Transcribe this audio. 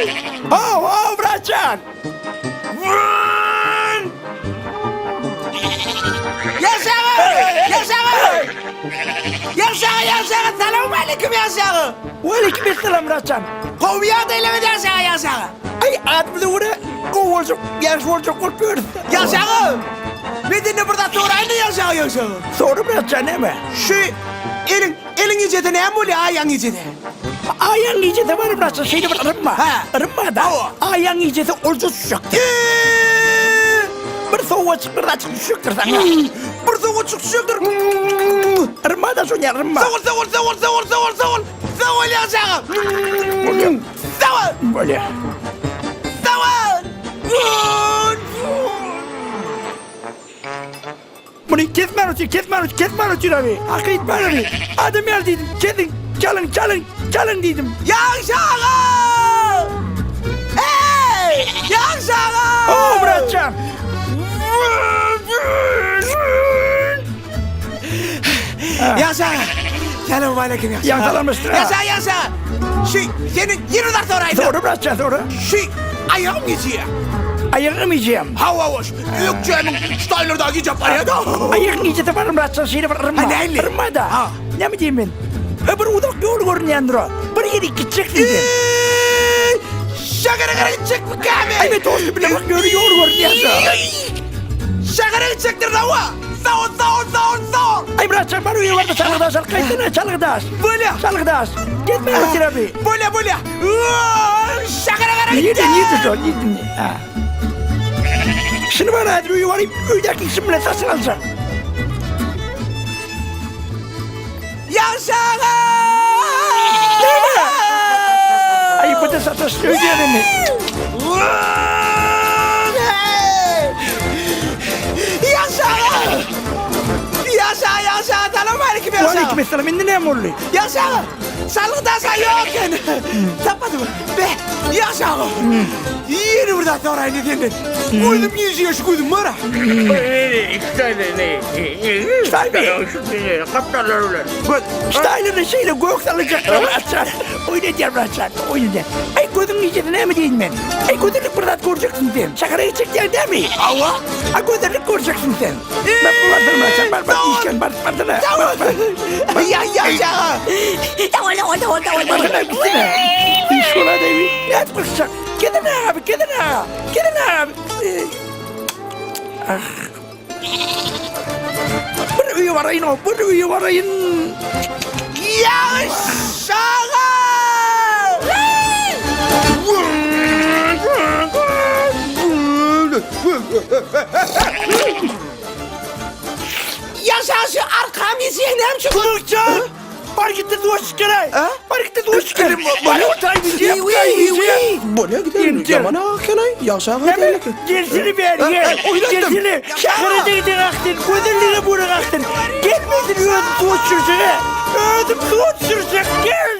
Haw, haw, bratjan! Ýagşy aga! Ýagşy aga! Ýagşy aga, ýagşy aga, salowmaleýkim ýagşy aga! Waleýkim essalam, bratjan! Gowy ýagdaýlaryňyz ýagşy aga, ýagşy aga! Aý, adymyza görä gowy boljak, ýagşy boljak bolup ýörüs. Ýagşy aga! Men senden bir zat soraýyn-da ýagşy aga, ýagşy aga! Sora, bratjan, näme? Şu eliň, eliň ijesi näme bolýar, aýagyň ijesi? Aýagyň ijesi bar, bratjan, şeýle bir yrym bar. Hä. Yrym bar-da. Hawa. Aýagyň ijesi olja düşjekdir. Bir sowgaçyk, bir zatjyk düşjekdir saňa. Bir sowgaçyk düşjekdir. Yrym bar-da şoň ýaly, yrym bar. Sag bol, sag bol, sag bol, sag bol, sag bol, sag bol. Sag bol ýagşy aga. Bolýar. Sag bol. Bolýar. Sag bol. Muny kesmän otyr, kesmän otyr, kesmän otyr abi. Haky etmän abi. Adam ýaly diýdim. Kesiň, çalyň, çalyň, çalyň diýdim. Ýagşy aga! Eý! Ýagşy aga! O, Myratjan. Ýagşy aga! Salowmaleýkim ýagşy aga. Ýa salamlaşdyr. Ýagşy aga, ýagşy aga. Şu seniň ýene zat soraýyn. Sora Myratjan, sora. Şu aýagym ýejiýär. Aýagyňam ýejiýär. Hawa, hawa. Ökjämiň ştaýlardaky gijäp barýar-da. Aýagyň ýejese bar Myratjan, şeýle bir yrma. Ha, nähili? Yrma-da. Ha. Näme diýeyim men? Ha, bir uzak ýol görünýändir o. Bir ýere gitjeksin sen. Eee, Şähere gara gitjekmi kämi? Aý men dostum bilen bak ýöne ýol görünýär şo. Şähere gitjekdir hawa. Sag ol, sag ol, sag ol, sag ol. Aý Myratjan bar öýe barda çalgydaş alyp gaýtsana, çalgydaş. Bolýa. Çalgydaş. Gezmän otyr abi. Bolýa, bolýa. Şähere gara Nirde, gitjek. nirde şo, nirde? Ha. Şuny bar häzir öýe baryp, öýdäki işim bilen satyn aljak. Ýagşy aga! Näme? Aý bu-da sataşdy öýdýän indi. Ýagşy aga! Ýagşy aga, ýagşy aga, salowmaleýkim ýagşy aga. Waleýkim essalam, indi näme boldy? Ýagşy aga, salgyt aşa ýok eken. Tapmadym. Be, ýagşy aga. Ýene bir zat soraýyn senden. Gözüm ýeşiýe şu gözüm bar. Ştaýlerde şeýle gök salyjaklar açar. Oýun edýär bir açar. Oýun edýär. Aý gözüň nijesi näme diýin men? Aý gözellik bir zat görjeksiň sen. Şähere gitjek diýen dämi? Hawa. A gözellik görjeksiň sen. Bar bar bar bar bar işken bar bar bar. Bar. Ya ya ya. Barsana gitsene. Iş bolar deými? Nädip gyrşak? Gidin abi, gidin abi. Gidin abi. Ah. Bir öýe baraýyn, o, bir öýe baraýyn. Ýagşaga! Ýagşaga şu arkam ýesýän näme üçin? Gülçen! Bar gitdi suwa çykaray. Bar gitdi suwa çykar. Bar otaý gidip Bolýa gidelim. Ýaman aga kenaý, ýagşy aga diýeli. Gelsini beri gel. Gelsini. Şähere degden akdyn, gözellige burak akdyn. Gelmesin özüm suwa düşürjek. Özüm suwa düşürjek. Gel.